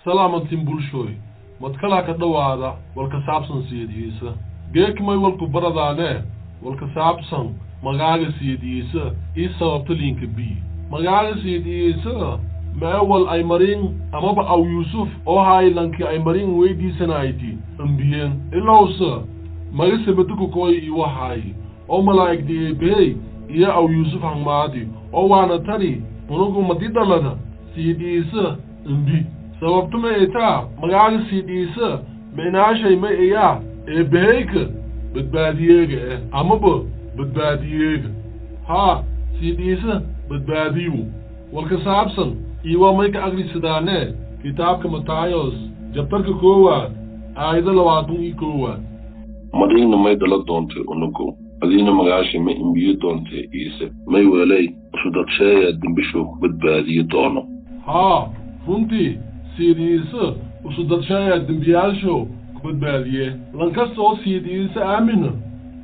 Salaamantiin bulshooy, madkalaa ka dhowaada walka saabsan siyadiisa. Geekmay walku baradaane walka saabsan magaaga siyadiisa ii sababta liinka b magaaga siyadiisa maewal ay marin amaba aw Yuusuf oo haylankii ay marin weydiisanayti ambiyeen ilowsa maga sabatuku koy iwahay oo malaa'igdi eebehey iyo aw Yuusuf hangmaadi oo waana tani unugu madidhalada siidhiisa imbi. Sababtu ma etaa magaaga siidhiisa micnaashay ma iyaa eebeheyka badbaadiyeega eh amaba badbaadiyeega haa siidhiisa badbaadiyu walka saabsan iwa may ka agrisadaane kitaabka Matayos jabtarka 1aad aayado 21. Mariigna may dhala doontay unugu, adiina magaashay ma imbiyo doontay Iise, may weelay usudadsheeya dembishuu ku badbaadiyi doono. Haa, runtii siidiisa usudadsheeya dembiyaalshow ku badbaadiye. Lankastoo siidiisa aamina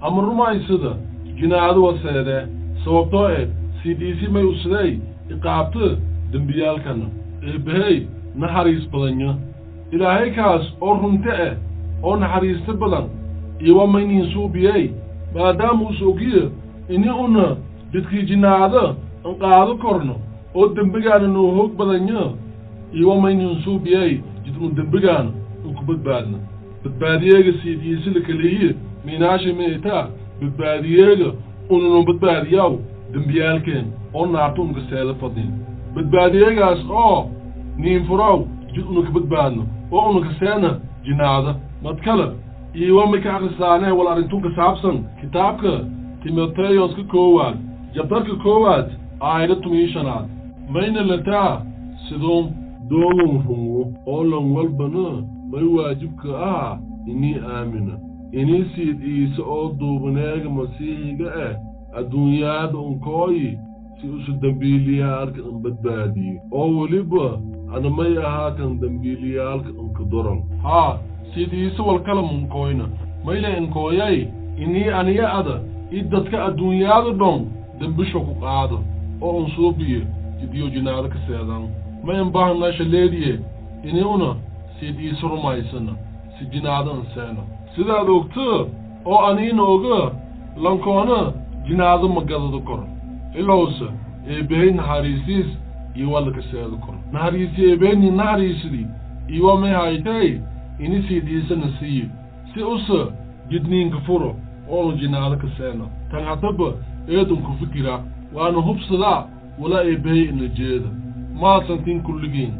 ama rumaysada jinaado waseede, sababtoo eh siidiisi may usidey iqaabta dembiyaalkana. Eebbahey naxariis badanya, Ilaahay kaas oo runte eh oo naxariista badan iwa maynin suubiyey maadaama us ogiye ini una jidkii jinaada an qaado korno oo dembigaana noo hoog badanya, iwa maynin suubiyey jid un dembigaana un ku badbaadna. Badbaadiyeega siidiisi la keliye miinaasha meetaa badbaadiyeega ununu badbaadiyaw dembiyaalkeen oo naarta unka seeda fadin, badbaadiyeegaas oo niinfurow jid una ka badbaadno oo una ka seena jinaada. Madkale iiwa may ka akhrisaanee wal arrintunka saabsan kitaabka Timoteyoska 1aad jabtarka 1aad aayado 15aad, mayna lataa siduun doongun rungo oo lan walbana may waajibka ah inii aamina inii siid Iise oo duubaneega Masiixiga ah adduunyaada unkooyi si usu dembiiliyaalka an badbaadiyo, oo weliba ana may ahaa kan dembiiliyaalka unka doran. Haa, sidiisa walkala munkooyna mayle inkooyay inii aniga ada i dadka adduunyaada dhon dembisho ku qaado oo un suubiyo jidiyo jinaado ka seedan. Ma inbaahna shaleediye ini una sidiisa rumaysana si jinaado an seena. Sidaad ogta oo aniina oga, lankoona jinaado ma gadado koro ilowse eebbehey naxariisiis iyo waa laka seedo koro. Naxariisi eebbeheyni naxariisidii iwa may haytay ini siidiisana siiyo si usa jidniinka furo oonu jinaado ka seeno. Tan haddaba eedun ku fikira waana hubsadaa wala eebbehey ina jeeda. Mahadsantiin kulligiin.